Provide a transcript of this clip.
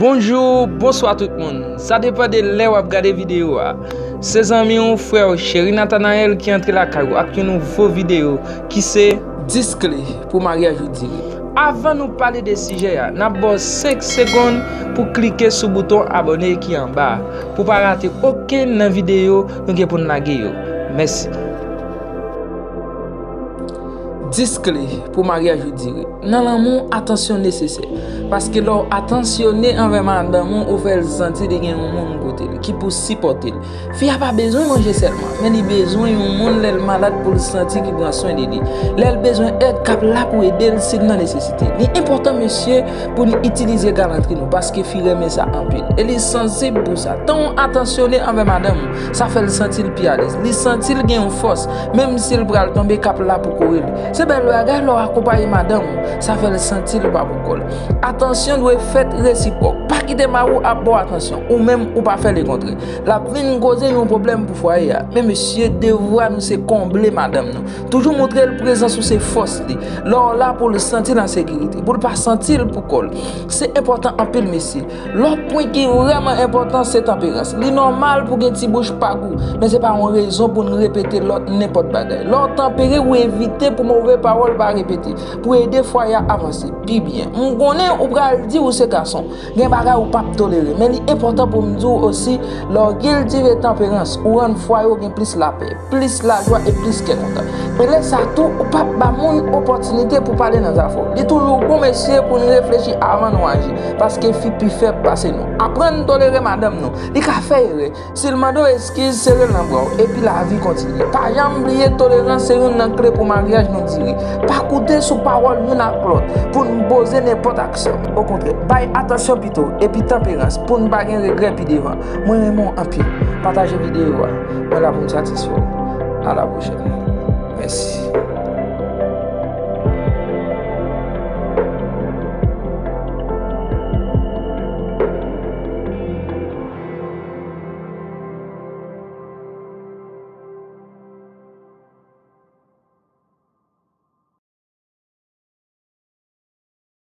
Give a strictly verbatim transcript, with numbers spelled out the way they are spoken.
Bonjou, bonswa tout moun. Sa depann de lè w ap gade videyo a. Se zanmi w, frè w, Cheri Nathanael ki antre lakay ou ak yon nouvo videyo ki se dis kle pou maryaj ou dire. Avan nou pale de sijè a, n ap ba w senk segonn pou klike sou bouton abòne ki anba a, pou pa rate okenn nan videyo nou gen pou n lage yo. Mèsi. Dis kle pou maryaj ou dire. Nan lanmou, atansyon nesesè. Paske lè w atansyone anvè madanm ou, ou fè l santi li gen yon moun kote l, ki pou sipòte l. Fi a pa bezwen manje sèlman, men li bezwen yon moun lè l malad pou l santi ki pran swen de li. Lè l bezwen èd, k ap la pou ede l si l nan nesesite. Li enpòtan, mesye, pou n itilize galantri nou, paske fi renmen sa anpil. E li sansib pou sa. Tan w atansyone anvè madanm ou, sa fè l santi l pi alèz. Li santi l gen yon fòs, menm si l pral tonbe, k ap la pou kore l. Se bèl bagay lè w akonpaye madanm ou, sa fè l santi l pa pou kò l. Atansyon dwe fèt resipwòk. Pa kite mari w ap ba w atansyon, ou menm ou pa fè lekontrè. L ap vin koze yon pwoblèm pou fwaye a. Men mesye, devwa nou se konble madanm nou. Toujou montre l prezans ou se fòs li. Lè w la pou l santi l an sekirite, pou l pa santi l pou kò l. Se enpòtan anpil, mesye. Lòt pwen ki vrèman enpòtan se tanperans. Li nòmal pou gen ti bouch pa gou, men se pa yon rezon pou n repete lòt nenpòt bagay. Lè w tanpere, ou evite pou move pawòl pa repete, pou ede fwaye a avanse pi byen. M konnen ou pral di ou se gason. Gen bagay ou p ap tolere, men li enpòtan pou m di w osi, lè w kiltive tanperans, ou rann fwaye w gen plis lapè, plis lajwa e plis kè kontan. E lè sa tou, ou p ap ba moun opòtinite pou pale nan zafè w. Li toujou bon, mesye, pou n reflechi avan nou aji, paske fi pi fèb pase nou. Aprann tolere madanm nou. Li ka fè erè. Si l mande w eskiz, sere l nan bra w, epi lavi kontinye. Pa janm bliye, tolerans se youn nan kle pou maryaj nou dire. Pa koute sou pawòl youn ak lòt pou n poze nenpòt aksyon. Okontrè, bay atansyon pito, epi tanperans pou n pa gen regrè pi devan. Mwen renmen w anpil. Pataje videyo a. Mwen la pou m satisfè w. A la pwochèn. Mèsi.